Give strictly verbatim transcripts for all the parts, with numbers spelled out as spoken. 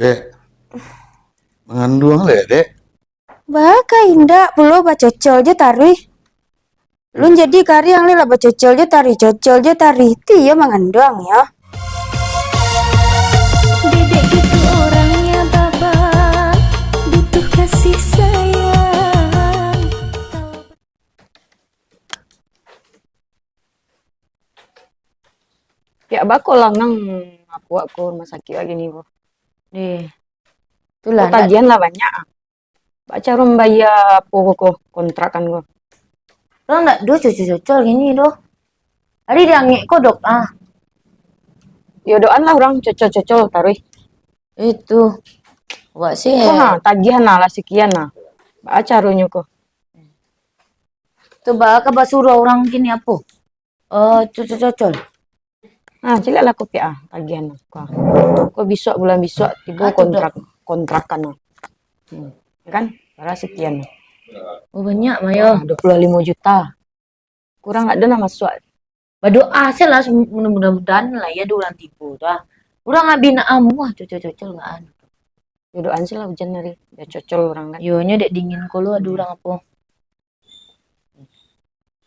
Dek, manganduang lai, Dek? Baa ka indak pulo, bacocol jo taruih. Lun jadi kariang lai lah, bacocol jo taruih, cocol jo taruih. Ti iyo manganduang yo. Dedek gitu orangnya, Baba, butuh kasih sayang. Piak bako langang aku, aku rumah sakik lagi ni, Bu. Deh. Itulah, oh, tagihan lah banyak. Baa caro mambayia apo ko, kontrakan ko? Urang ndak ado cocol-cocol kini doh. Ari diangek ko, Dok, ah. Yo, doan lah urang cocol-cocol taruih. Itu. Awak sih. Ko ha, tagihan lah, lah sakian lah. Baa caronyo ko? Tu baa ka basuruah urang kini apo? Oh, cocol-cocol. Ah, caliak lah ko piak ah, tagihan lah ko. Ko bisuak, bulan bisuak tibo. Atu, Dok. Kontrak, kontrakan lah. Hmm. Ya kan? Bara sakian lah. Oh, banyak mah yo. Ah, dua puluah limo juta. Kurang ndak ado nan masuak. Badoa se lah, mudah-mudahan lah yo ado urang tibo tu ah. Urang abih nak amuah cocol-cocol ndak ado. Yo, doan se lah ujan hari, bia cocol urang kan. Yo, nyo dek dingin ko lo ado urang apo.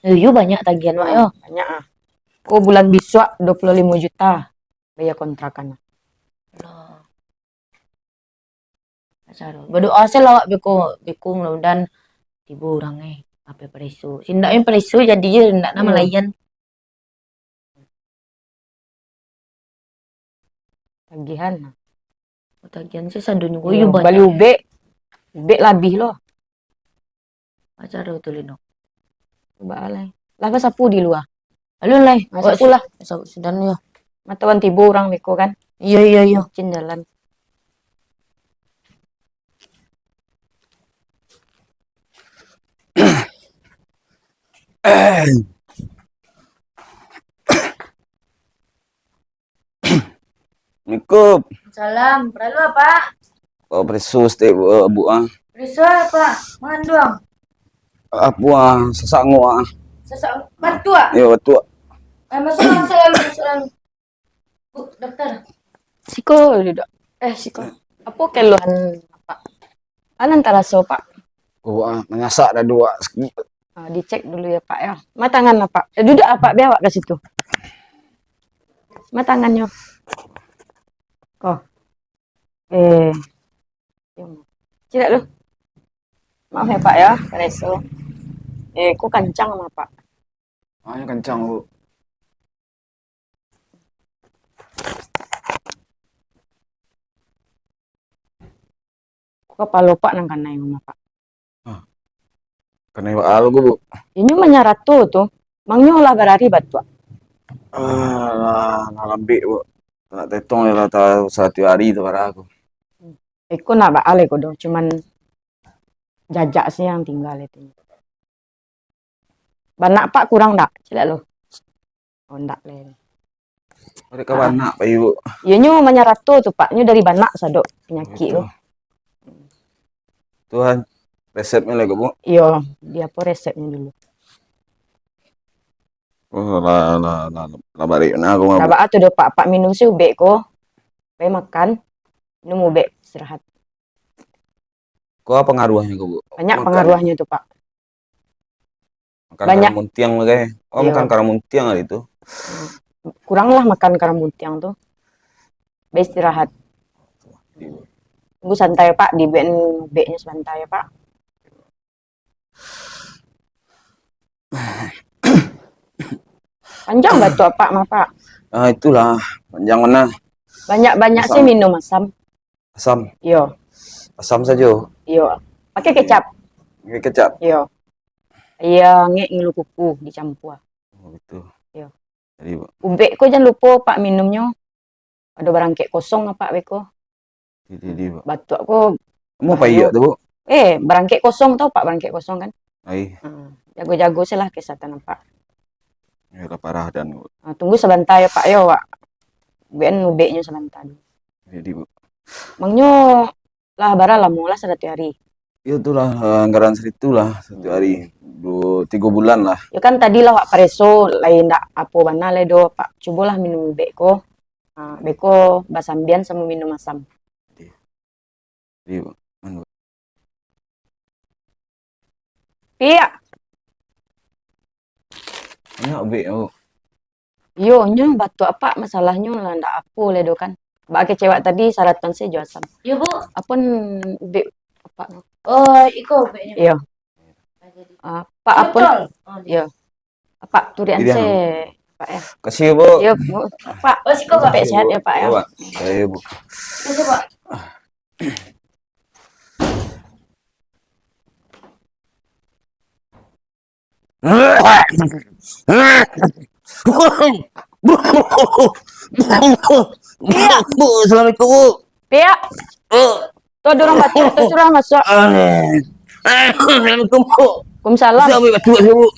Eh, yo banyak tagihan, Wak, yo. Banyak ah. Ko bulan bisuak dua puluah limo juta bayia kontrakan. Alah. Badoa se lah awak beko, beko mudah-mudahan tibo urang eh, apo pareso. Sindak yang pareso jadi je, ndak nak malayan. Tagihan. Oh, tagihan se sadonyo. Iyo, banyak. Bali ubek. Ubek labih lo. Acara tu lino. Cuba lah. Lah basapu di lua. Alun lai. Ah, sapu lah. Sapu sudah yo. Matawan tibo urang beko kan. Iyo, iyo, iyo. Licin jalan. Assalamualaikum. Salam. Paralu apo? Oh, pareso saketek, Bu, ah. Pareso apo? Manganduang? Apo, ah, sasak angok, ah. Sasak angok? Batuak? Yo, batuak. Eh, masuak, masuak lalu, masuak lalu. Bu, dokter. Siko duduak. Eh, siko. Apo keluhan Apak? Anan taraso, Pak? Oh, ah, manyasak dado, ah, sakik. Ah, dicek dulu yo, Pak, yo. Ma tangan Apak? Eh, duduak Apak, bia awak ka situ. Ma tangannyo. Ko. Eh. Caliak lu. Maaf yo, Pak, yo, pareso. Eh, ko kancang ma, Pak? Ah, yo kancang, Bu. Kapalo Pak nan kanai rumah, Pak. Ah. Kanai baa lo ko, Bu? Inyo manyarato tu, mangnyo lah barari batuak. Ah, lah, lah lambek, Bu. Nak tetong lah ta-, satu hari tu barah aku. Iko nak baa lai ko doh, cuman jajak se yang tingga itu. Banak Pak kurang ndak? Caliak lo. Oh, ndak lai. Ada ka banak, Pak, Ibu? Iyo, nyo manyarato tu, Pak. Nyo dari banak sadok panyakik tu. Tuhan, resepnyo lai ko, Bu? Iyo, di apo resepnyo dulu? Oh, lah, lah, lah, lah barek nah, aku mabuk. Lah baa tu doh, Pak. Pak minum se ubek ko. Pai makan, minum ubek, istirahat. Ko apo pangaruahnyo ko, Bu? Banyak pangaruahnyo tu, Pak. Makan karang muntiang tu, kan? Oh, iyo. Makan karang muntiang hari tu. Kuranglah makan karang muntiang tu. Baistirahat. Tunggu santai, Pak. Dibuek ubeknyo sabanta, Pak. Panjang batuak Apak ma, Pak. Ah, itulah. Panjang bana. Banyak-banyak se minum asam. Asam? Iyo. Asam sajo? Iyo. Pakai kecap? Pakai kecap? Iyo. Aia angek ngilu kuku dicampua. Oh, gitu. Iyo. Jadi, Pak. Ubek ko jan lupo, Pak, minumnyo. Ado barangkek kosong Apak beko. Jadi, jadi, Pak. Batuak ko. Amuah paiak tu, Bu? Eh, barangkek kosong tau, Pak, barangkek kosong kan? Ai. Ha, jago-jago se lah kesehatan Apak. Yo lah parah dan, Bu. Ha, tunggu sabanta yo, Pak, yo, awak. Buekan ubeknyo sabanta dulu. Jadi, Bu. Mangnyo lah bara lamo lah, saratuih hari? Iyo tu lah, eh, anggaran saritu lah, satu hari, duo, tigo bulan lah. Yo kan tadi lah awak pareso, lai ndak apo bana lai doh, Pak. Cubolah minum ubek ko. Ha, beko basambian samo minum asam. Iyo, anu. Piak. Banyak ubek tu. Iyo, nyo batuak apak, masalahnyo lah ndak apo lai do kan. Bak kecewak tadi, saratan se jo asam. Iyo, Bu. Apon ubek apak tu. Oh, iko ubeknyo. Iyo. Ah, Pak, apon. Botol. Oh, iyo. Apak turian se, Pak, yo. Kasih, Bu. Iyo, Bu. Pak. Oh, siko, Pak. Sampai sehat, yo, Pak, yo. Iyo, Pak. Iyo, Bu. Kasih, Pak. Bu, Assalamualaikum, Bu. Piak. Bu. Tu ado urang batuak, tu suruah masuak. Assalamualaikum, Bu. Waalaikumsalam. Bisa ambil batuak siko, Bu?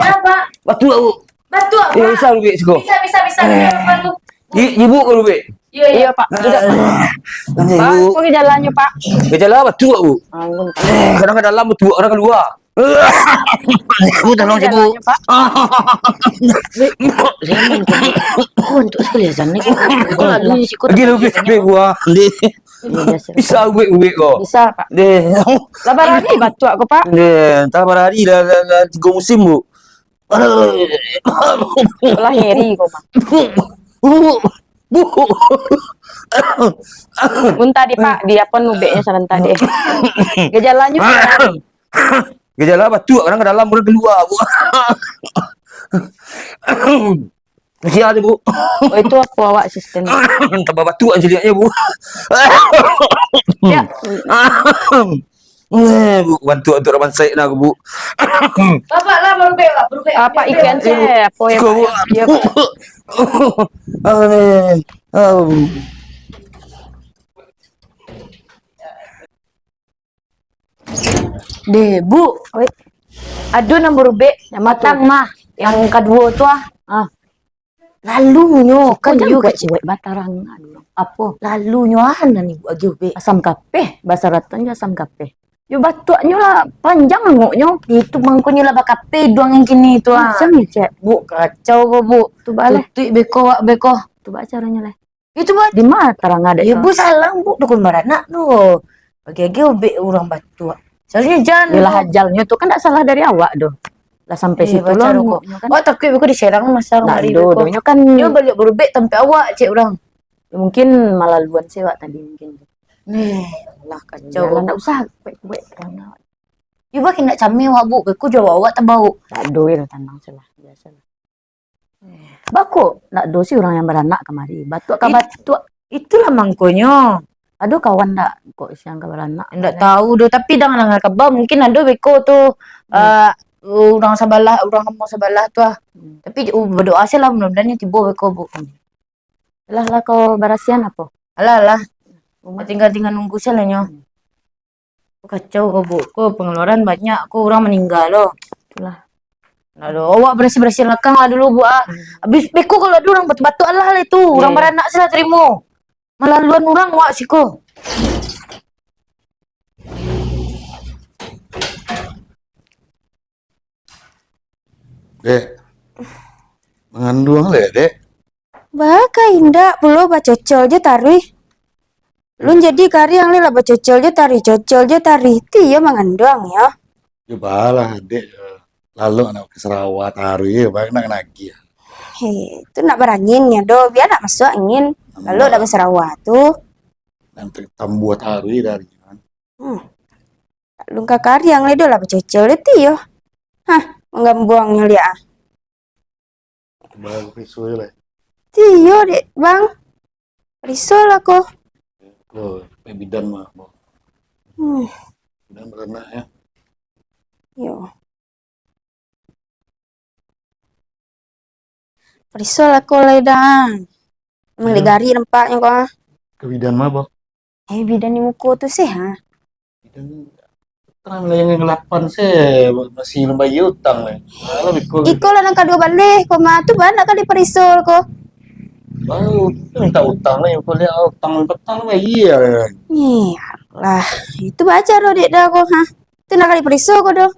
Ya, Pak. Batuak, Bu. Batuak, Pak. Eh, bisa, Bu, siko. Bisa, bisa, bisa. Bisa, Pak, tu. Ji-, jibuk ko, Bu. Iyo, iyo. Iyo, Pak. Duduak. Pak, Bu. Apo gejalonyo, Pak? Gejala batuak, Bu. Anggun, Pak. Eh, kadang ka dalam batuak, kadang kalua. Bu, tolong, Bu. Gejalonyo, Pak. Jangan, Bu. Kau untuk sekali azan ni. Kau lalu ni siko. Lagi, lagi, lagi, Bu, ah. Deh. Iyo, biaso. Bisa ubek-ubek ko. Bisa, Pak. Deh. Lah barani batuak ko, Pak. Deh, antah barani lah, lah, lah tigo musim, Bu. Lah ngeri ko mah. Bu, Bu. Muntah di, Pak, di apo ubeknyo sarantak deh. Gejalonyo. Gejala batuak, urang ka dalam, urang kalua, Bu. Kasian, Bu. Oh, itu apo awak asisten? Tambah batuak caliaknyo, Bu. Ya. Eh, Bu, bantuak-bantuak urang bansaik nah, Bu. Bapak lah, barubek, Pak, barubek. Apak ikan se, apo yo, Pak? Siko, Bu. Yo, Pak. Eh, eh. Deh, Bu. Oi. Ado nan barubek. Nan ma tu? Batang mah. Yang kaduo tu, ah. Ah. Lalunyo, kan. Kok jan yo buek-buek batarang. Apo? Lalunyo, ah, nan Ibu agiah ubek. Asam kapeh, basaratan jo asam kapeh. Yo batuaknyo lah panjang angoknyo. Itu mangkonyo lah bakapeh iduang yang kini tu, ah. Macam ni, Cek. Bu, kacau ko, Bu. Tu baleh. Tutuik beko, wak beko. Tu baa caronyo lai? Itu, Bu. Di ma tarang ado tu? Yo, Bu, salang, Bu, dukun baranak tu. Bagi-bagi ubek urang batuak. Soalnyo jan. Yolah, ajalnyo tu kan dak salah dari awak doh. Lah sampai situ lo angoknyo kan. Oh, takuik beko diserang masa kamari beko. Nyo kan. Nyo baliak barubek tampek awak, cek urang. Yo, mungkin malaluan se awak tadi mungkin. Neh, alah kacau. Yalah, ndak usah kuek-kuek. Yo, bak indak cameh awak, Bu. Beko jo awak tabauk. Ndak ado, yo, tanang se lah. Biaso lah. Bako, ndak ado se urang yang baranak kamari. Batuak ka batuak. Itulah mangkonyo. Ado kawan ndak kok siang ka baranak? Ndak tahu doh, tapi dang danga kaba, mungkin ado beko tu, eh, urang sabalah, urang kampung sabalah tu ah. Hmm. Tapi, uh, badoa se lah, mudah-mudahan nyo tibo beko, Bu. Lah, lah, kau barasian apo? Alah, lah. Rumah. Tinggal-tinggal nunggu se lah nyo. Hmm. Kacau ko, Bu. Ko pengeluaran banyak, ko urang maningga lo. Itulah. Nah, lo, awak barasiah-barasiah lakang lah dulu, Bu, ah. Hmm. Abih beko kalau ado urang batuak-batuak, alah lah itu. Urang baranak se lah tarimo. Malaluan urang awak siko. Dek. Manganduang lai, Dek? Baa ka indak pulo, bacocol jo taruih. Lun jadi kariang lai lah, bacocol jo taruih, cocol jo taruih. Ti iyo manganduang yo. Yo baa lah, Dek. Lalok nak ka sarawa taruih, baa nak nagiah. Heh, tu nak barangin nyo doh, bia nak masuak angin. Lalok nak basarawa tu. Nak tambuah taruih dari. Hmm. Lun ka kariang lai doh lah, bacocol lai ti yo. Hah, manggambuangnyo liak ah. Baa, pariso se lah. Ti iyo, Dek, Bang. Pariso lah ko. Ko, pai bidan mah, Bang. Hmm. Bidan baranak, yo. Yo. Pariso lah ko lai, Dang. Emang dek gari nampaknyo ko, ah. Ka bidan mah, Bang? Eh, bidan di muko tu seh, ha? Bidan petang lah yang lapan seh, masih nan bayia utang lah. Alah, biko. Iko lah nan kaduo baleh ko mah, tu baa nak ka dipariso ko. Baru tu minta utang lah, yang kau lihat utang petang lah bayia lah. Ni, alah, itu baa caro dek dah ko, ha? Tu nak ka dipariso ko doh.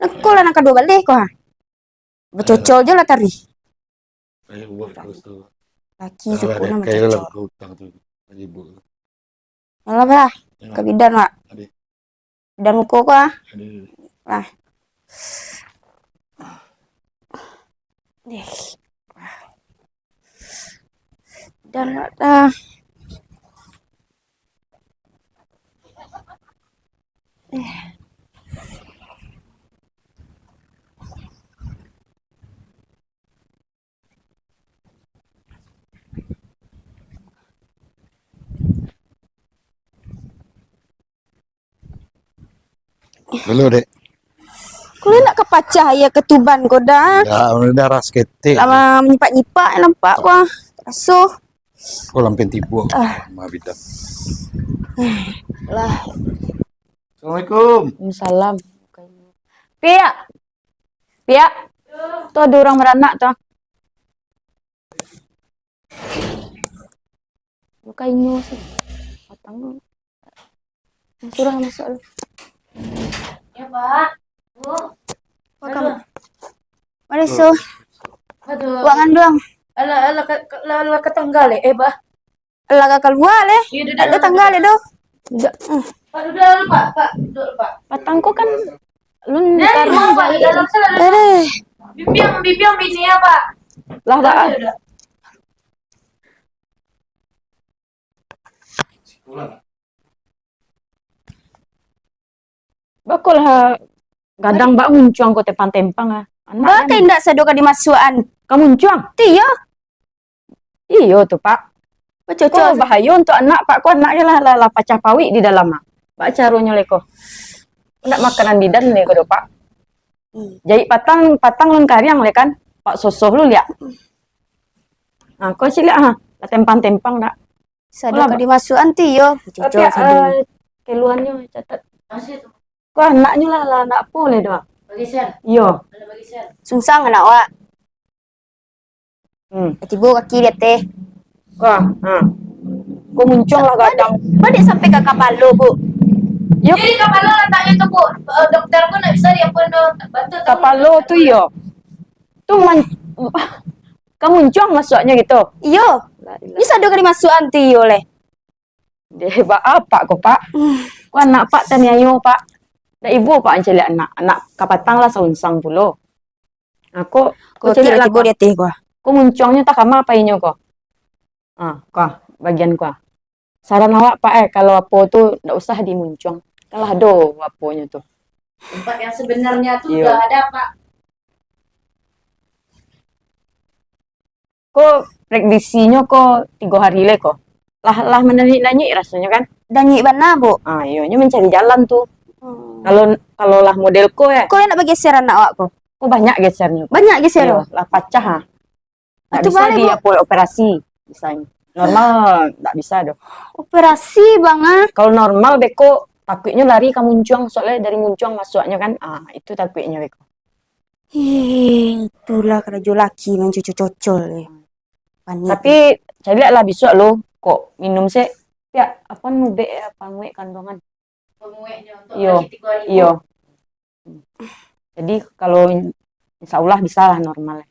Ko lah nan kaduo baleh ko, ha? Bacocol jo lah taruih. Ayo buat terus tu. Laki suko nan bacocol. Lah kau utang tu. Ribut. Alah, bah. Ka bidan, Wak. Ade. Bidan muko ko, ah. Ade. Lah. Deh. Bidan, Wak, dah. Eh. Dulu, Dek. Kulo nak kapacah aia katuban ko dah. Dah, darah saketek. Lama manyipak-nyipak nampak ko. Raso. Ko lampin tibo. Ah. Mah bidan. Lah. Assalamualaikum. Waalaikumsalam. Piak. Piak. Tu ado urang baranak tu. Buka inyo sih. Patang. Suruh masuk lu. Ya, Pak. Bu. Welcome. Aduh. Mari, su. Aduh. Buat nganduang. Alah, alah, ka-, ka-, alah, alah, katanggal, eh, eh, Pak. Alah, ka kalua, leh. Iya, duduk dulu. Ada tanggal, leh, doh. Duduk. Hmm. Pak, duduk dulu, Pak. Pak, duduk dulu, Pak. Patang ko kan lun. Nah, karang mau, Pak, jahit. Di dalam sana, duduk. Eh. Bibiang, bibiang bini ya, Pak. Lah, Pak. Duduk, duduk. Bakolah gadang bak muncuang ko tempang-tempang ah. Anak. Ba kan indak sado ka dimasuakan. Ka muncuang? Ti iyo. Iyo tu, Pak. Bacocok. Ko bahayo untuak anak, Pak. Ko anak je lah, lah, lah pacah pawik di dalam ah. Bak caronyo leko. Ndak makanan bidan leko do, Pak. Hmm. Jahit patang, patang lun kariang le kan. Pak sosoh lu liak. Ah, ko ciliak ha. Lah tempang-tempang dak? Sado ka dimasuakan ti iyo. Tapi, cocok sado. Eh, keluarnyo catat. Ko anaknyo lah, lah anak apo leh doh? Bageser. Iyo. Mana bageser? Sungsang anak awak. Hmm. Tibo kaki di ateh. Ko, ha. Ko muncuang lah gadang. Badik sampai ka kapalo, Bu. Yo. Jadi kapalo lataknyo tu, Bu. Eh, dokter pun ndak bisa dia pun doh. Bantu tu. Kapalo tu iyo. Tu man-, ka muncuang masuaknyo gitu. Iyo. La ilaha. Ni sado ka dimasuakan ti iyo leh. Deh, baa, Pak, ko, Pak? Hmm. Ko anak Pak taniayo, Pak. Dak ibo, Pak, ancaliak anak. Anak kapatang lah saunsang pulo. Nah, ko, ko caliak lah, tibo ko. Di ateh ko. Ko muncuangnyo takama painyo ko. Ah, ko, bagian ko. Saran awak, Pak, eh, kalau apo tu ndak usah dimuncuang. Kan lah ado aponyo tu. Tempat yang sebenarnya tu. Iyo. Udah ada, Pak. Ko prediksinya ko tigo hari lai ko. Lah, lah mananyik-nanyik rasanya kan? Nanyik bana, Bu. Ah, iyo, nyo mancari jalan tu. Hmm. Kalau, kalau lah model ko, eh. Ko nak bageser anak awak ko? Ko banyak gesernyo. Banyak geser? Iyo, lah pacah ah. Ndak bisa di apo, operasi misalnyo. Normal ndak bisa doh. Operasi, Bang, ah. Kalau normal beko takuiknyo lari ka muncuang, soalnyo dari muncuang masuaknyo kan. Ah, itu takuiknyo beko. Ih, itulah karajo laki mancocol-cocol, eh. Panik. Tapi, caliak lah bisuak lo, kok minum sek, piak, apo, ubek, eh, panguek kanduangan. Pangueknyo untuk lagi tigo hari. Iyo. Jadi, kalau in-, insya Allah bisa lah normal.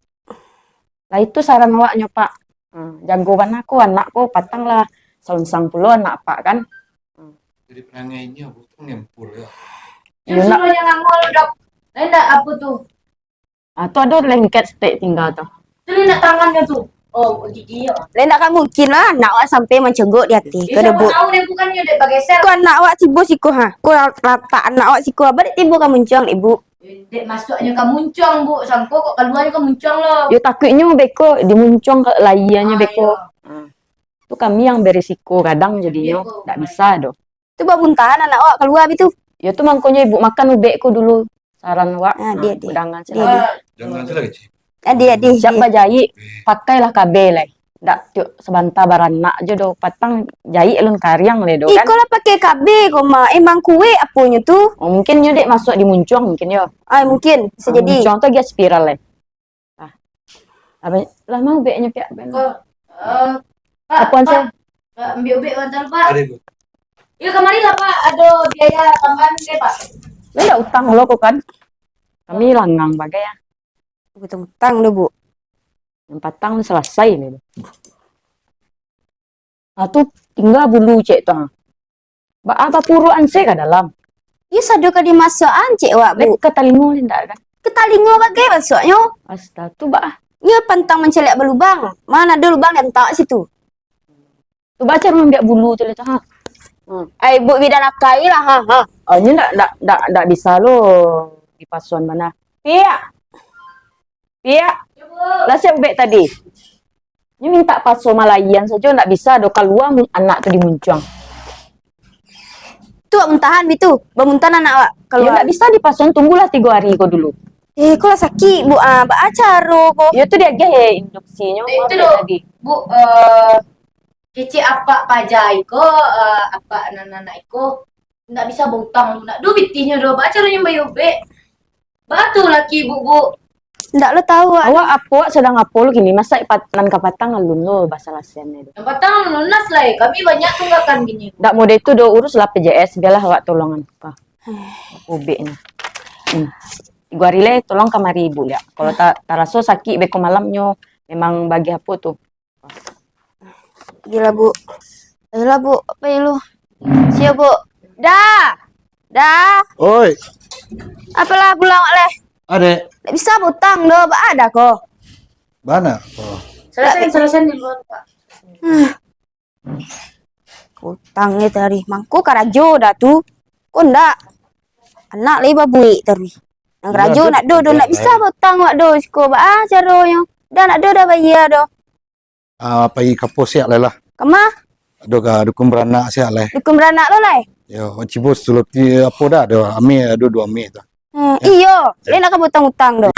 Lah, itu saran awaknyo, Pak. Hmm, jago bana ko, anak ko, patang lah saunsang pulo anak Pak, kan. Hmm. Jadi, perangai inyo, Bu, tu ngempur, yo. Yo, nak. Suruh jangan ngomong, Dok. Lain dak, apo tu? Ah, tu ado lengket stek tingga tu. Tu lain dak tangannyo tu. Oh, gigi, yo. Lain dak kan mungkin lah, anak awak sampai mancogok di ateh. Yo, siapa tahu dek bukannyo dek bageser. Ko anak awak tibo siko, ha. Ko latak anak awak siko, abah dek tibo ka muncuang, dek, Bu. Dek masuaknyo ka muncuang, Bu. Sangko kok kaluarnyo ka muncuang lo. Yo, takuiknyo beko dimuncuang ka lahianyo beko. Ah, iyo. Ah. Tu kami yang berisiko kadang jadinyo, ndak bisa doh. Tu babuntahan anak awak kalua bitu. Yo tu mangkonyo ibu makan ubek ko dulu. Saran awak, ah, dia, dia. Jangan salah kecil. Adi, adi, siap dia. Bajahik, pakailah kabeh lai. Dak tiok sabanta baranak jo doh, patang jahik alun kariang lai doh, kan? Iko lah pakai kabeh ko, Mak. Emang kuek aponyo tu? Oh, mungkin nyo dek masuak di muncuang mungkin yo. Ah, mungkin, bisa jadi. Muncuang tu agiah spiral lai. Ah. Apo, lah mau ubeknyo piak ben. Ko, eh, Pak, apo, Pak, Pak, ambiak ubek bantuan, Pak. Ado, Bu. Yo, kamari lah, Pak. Ado biaya tambahan ke, Pak? Lah, ndak utang lo ko kan. Kami langang bagai, ah. Utang-utang lo, Bu. Nan patang salasai lo. Ah, tu tingga bulu cek tu, ha. Ba-, apa puruan se ka dalam? Iyo, sado ka dimasuakan cek wak, Bu. Lek ka talingo ni ndak kan? Ka talingo bagai masuaknyo. Astaga, tu ba-, ah. Nyo pantang mancaliak balubang. Mano ado lubang diantak situ. Tu ba caro mambiak bulu tu lah tu, ha. Hmm. Ai, Bu bidan akai lah, ha, ha. Oh, nyo ndak, ndak, ndak, ndak bisa lo dipasuan bana. Piak. Piak. Lah siap ubek tadi. Nyo mintak paso malayan sajo, ndak bisa do kalua mun-, anak tu dimuncuang. Tu wak muntahan bitu, bamuntahan anak wak kalua. Yo, ndak bisa dipasuan, tunggulah tigo ari ko dulu. Eh, ko lah sakik, Bu, ah, baa caro ko? Yo, tu diagiah induksi nyo. Eh, itu doh, tadi. Bu, eh, kecek apak paja iko, eh, apak nan anak iko, ndak bisa bautang lu, ndak do bitinyo doh, baa caronyo bayubek? Baa tu laki ibu, Bu? Ndak lo tahu, awak. Awak apo, wak sadang apo lo kini? Masak pat-, nan kapatang alun lo basalasian tu. Nan patang alun lunas lai, kami banyak tunggakan kini. Ndak mudah itu do, uruslah P J S, bialah awak tolongan. Ubeknyo. Hmm. Tigo ari lai, tolong kamari ibu liak. Kalau ta-, taraso sakik beko malamnyo, memang bagi apo tu? Gila, Bu. Ayolah, Bu. Apa ya lu? Siap, Bu. Dah. Dah. Oi. Apalah pulang, Mak, leh? Adek. Tak bisa butang doh, ba ada ko. Bana ko. Selesai, selesai di luar, Pak. Hmm. Utang ni tadi. Mangko karajo dah tu. Ko ndak. Anak lai babuik tadi. Nang karajo nak do, do nak bisa butang wak do. Siko ba ah caronyo. Dah nak do dah bayar doh. Ah, pai ka apo siak lai lah. Kama? Ado ka dukun baranak siak lai. Dukun baranak lo lai? Yo, Cibos tu lo ti apo dah, ado ame, ado duo ame tu. Hmm, iyo, lai nak ka bautang-utang tu.